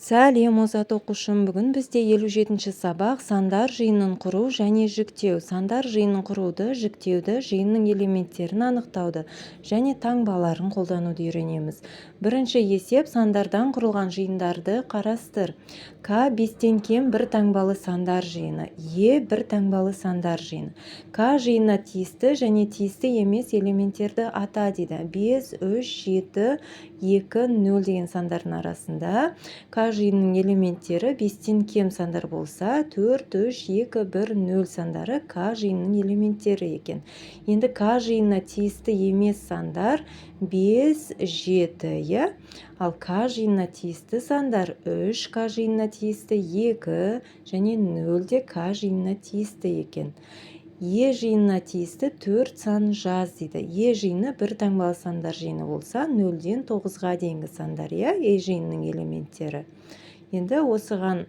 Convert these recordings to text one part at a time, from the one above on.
Сәлем, озат оқушым! Бүгін бізде 57-ші сабақ: сандар жиынын құру және жіктеу. Сандар жиынын құруды, жіктеуді, жиынның элементтерін анықтауды және таңбаларын қолдануды үйренеміз. Бірінші есеп: сандардан құрылған жиындарды қарастыр. К 5-тен кем бір таңбалы сандар жиыны, Е бір таңбалы сандар жиыны. К жиынына тиісті және тиісті емес элементтерді ата дейді. 5, 3, 7, 2, 0 деген сандардың арасында К жиынының элементтері 5-тен кем сандар болса, 4, 3, 2, 1, 0 сандары К жиынының элементтері екен. Енді К жиынына тиісті емес сандар 5, 7, иә? Ал К жиынына тиісті сандар 3 К жиынына тиісті, 2 және 0 де К жиынына тиісті екен. Е жиынына тиісті төрт сан жаз дейді. Е жиыны бір таңбалы сандар жиыны болса, 0-ден 9-ға дейінгі сандар, иә, Е жиынының элементтері. Енді осыған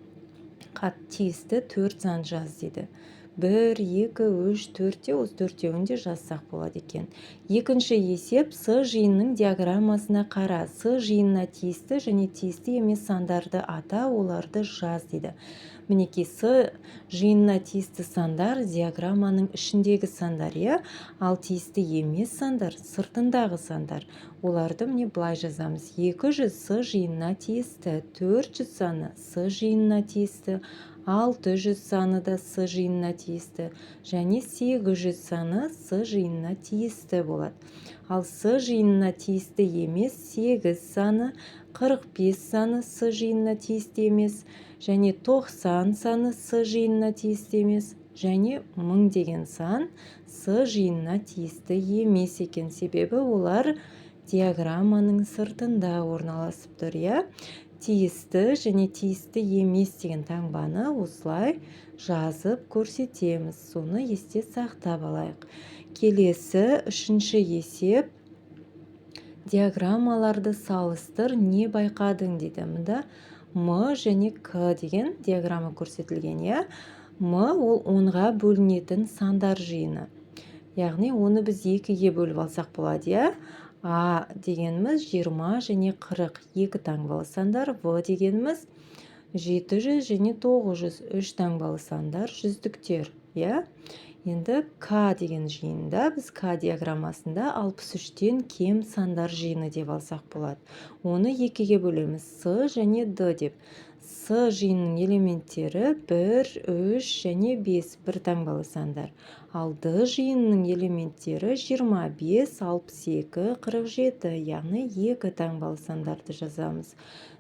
тиісті төрт сан жаз дейді. Бір, екі, үш, төрт те, осы төртеуін де жазсақ болады екен. Екінші есеп: С жиынының диаграммасына қара, С жиынына тиісті және тиісті емес сандарды ата, оларды жаз дейді. Мінекей, С жиынына тиісті сандар диаграмманың ішіндегі сандар, иә? Ал тиісті емес сандар сыртындағы сандар. Оларды, міне, былай жазамыз: 200 С жиынына тиісті, 400 саны С жиынына тиісті, 600 саны да С жиынына тиісті және 800 саны С жиынына тиісті болады. Ал С жиынына тиісті емес 8 саны, 45 саны С жиынына тиісті емес және 90 саны С жиынына тиісті емес және 1000 деген сан С жиынына тиісті емес екен, себебі олар диаграмманың сыртында орналасып тұр, иә? Тиісті және тиісті емес деген таңбаны осылай жазып көрсетеміз, соны есте сақтап алайық. Келесі, үшінші есеп: диаграммаларды салыстыр, не байқадың дейді. Мында М және К деген диаграмма көрсетілген, иә? М ол 10-ға бөлінетін сандар жиыны, яғни оны біз екіге бөліп алсақ болады, иә? А дегеніміз 20 және 40, екі таңбалы сандар. В дегеніміз 700 және 900, үш таңбалы сандар, жүздіктер, иә? Енді К деген жиында біз К диаграммасында 63-тен кем сандар жиыны деп алсақ болады. Оны екіге бөлеміз, С және Д деп. С жиынының элементтері 1, 3 және 5, бір таңбалы сандар. Ал Д жиынының элементтері 25, 62, 47, яғни екі таңбалы сандарды жазамыз.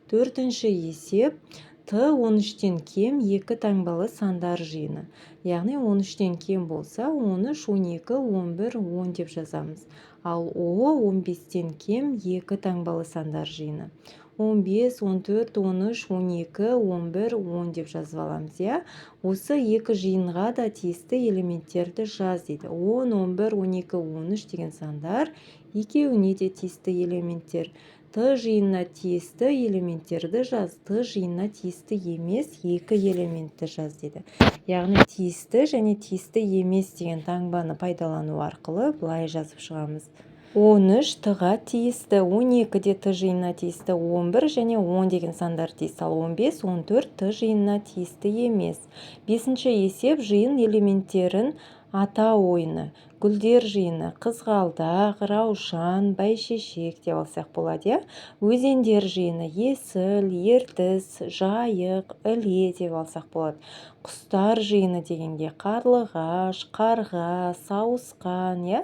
Төртінші есеп: Т 13-тен кем екі таңбалы сандар жиыны, яғни 13-тен кем болса, 13, 12, 11, 10 деп жазамыз. Ал О 15-тен кем екі таңбалы сандар жиыны, 15, 14, 13, 12, 11, 10 деп жазып аламыз, иә? Осы екі жиынға да тиісті элементтерді жаз дейді. 10, 11, 12, 13 деген сандар екеуіне де тиісті элементтер. Т жиынына тиісті элементтерді жаз, Т жиынына тиісті емес екі элементті жаз дейді. Яғни тиісті және тиісті емес деген таңбаны пайдалану арқылы былай жазып шығамыз: 13 Т-ға тиісті, 12 де Т жиынына тиісті, 11 және 10 деген сандар тиісті, ал 15, 14 Т жиынына тиісті емес. Бесінші есеп: жиын элементтерін атау ойыны. Гүлдер жиыны: қызғалдақ, раушан, бәйшешек деп алсақ болады, иә? Өзендер жиыны: Есіл, Ертіс, Жайық, Іле деп алсақ болады. Құстар жиыны дегенге қарлығаш, қарға, сауысқан, иә?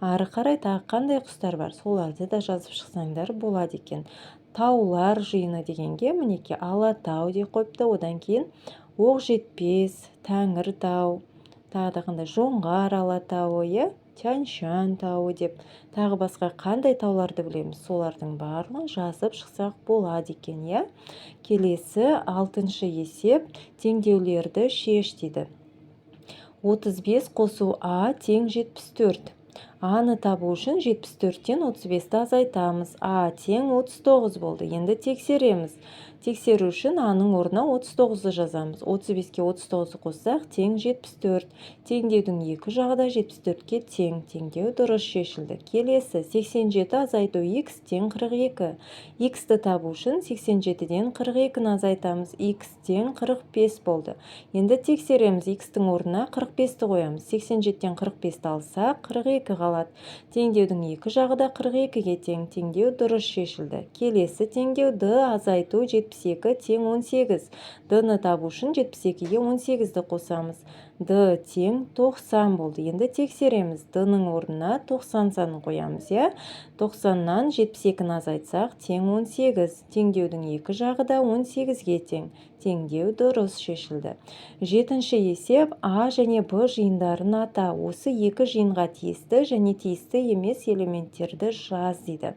Ары қарай тағы қандай құстар бар, соларды да жазып шықсаңдар болады екен. Таулар жиыны дегенге, мінекей, Алатау деп қойыпты, одан кейін Оқжетпес, Тәңіртау, тағы да қандай, Жоңғар Алатауы, иә, Тянь Шань тауы деп, тағы басқа қандай тауларды білеміз, солардың барлығын жазып шықсақ болады екен, иә? Келесі, алтыншы есеп: теңдеулерді шеш дейді. 35 қосу а тең 74. А-ны табу үшін 74-тен 35-ті азайтамыз. А тең 39 болды. Енді тексереміз. Тексеру үшін А-ның орнына 39-ды жазамыз. 35-ке 39-ды қоссақ, тең 74. Теңдеудің екі жағы да 74-ке тең. Теңдеу дұрыс шешілді. Келесі, 87 азайту х тең 42. Х-ті табу үшін 87-ден 42-ні азайтамыз. Х тең 45 болды. Енді тексереміз. Х-тің орнына 45-ті қоямыз. 87-ден 45-ті алсақ, 42 қалады. Теңдеудің екі жағы да 42-ге тең. Теңдеу дұрыс шешілді. Келесі теңдеу: д азайту 72 тең 18. Д-ны табу үшін 72-ге 18-ді қосамыз. Д тең 90 болды. Енді тексереміз. Д-ның орнына 90 санын қоямыз, иә. 90-нан 72-ні азайтсақ, тең 18. Теңдеудің екі жағы да 18-ге тең. Теңдеу дұрыс шешілді. Жетінші есеп: А және Б жиындарын ата, осы екі жиынға тиісті және тиісті емес элементтерді жаз дейді.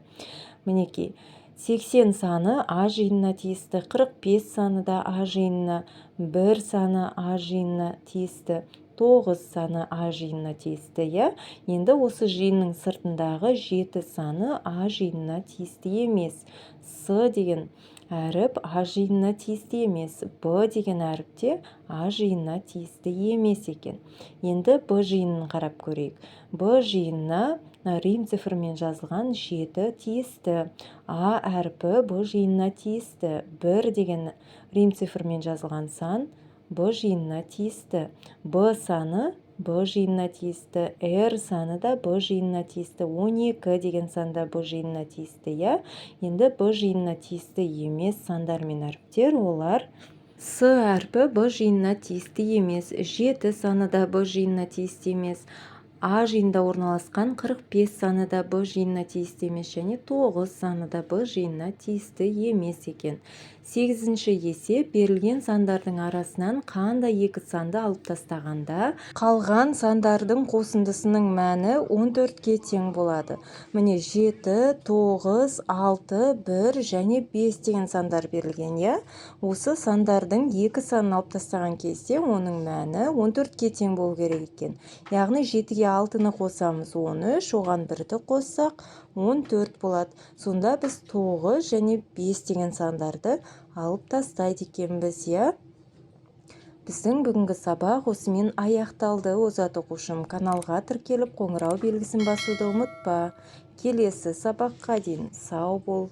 Мінекей, 80 саны А жиынына тиісті, 45 саны да А жиынына, 1 саны А жиынына тиісті, 9 саны А жиынына тиісті, иә. Енді осы жиынның сыртындағы 7 саны А жиынына тиісті емес. С деген әріп А жиынына тиісті емес, Б деген әріп те А жиынына тиісті емес екен. Енді Б жиынын қарап көрейік. Б жиынына рим цифрымен жазылған 7 тиісті. А әрпі Б жиынына тиісті. 1 деген рим цифрымен жазылған сан Б жиынына тиісті. Б саны Б жиынына тиісті. Р саны да Б жиынына тиісті. 12 деген сан да Б жиынына тиісті, иә. Енді Б жиынына тиісті емес сандар мен әріптер: олар С әрпі Б жиынына тиісті емес, 7 саны да Б жиынына тиісті емес, А жиынында орналасқан 45 саны да Б жиынына тиісті емес және 9 саны да Б жиынына тиісті емес екен. Сегізінші есеп: берілген сандардың арасынан қандай екі санды алып тастағанда, қалған сандардың қосындысының мәні 14-ке тең болады? Міне, 7, 9, 6, 1 және 5 деген сандар берілген, иә. Осы сандардың екі санын алып тастаған кезде, оның мәні 14-ке тең болу керек екен. Яғни 7-ге 6-ны қосамыз, 13, оған 1-ді қоссақ, 14 болады. Сонда біз 9 және 5 деген сандарды алып тастайды екенбіз, иә. Біздің бүгінгі сабақ осымен аяқталды. Озат оқушым, каналға тіркеліп, қоңырау белгісін басуды ұмытпа. Келесі сабаққа дейін сау бол.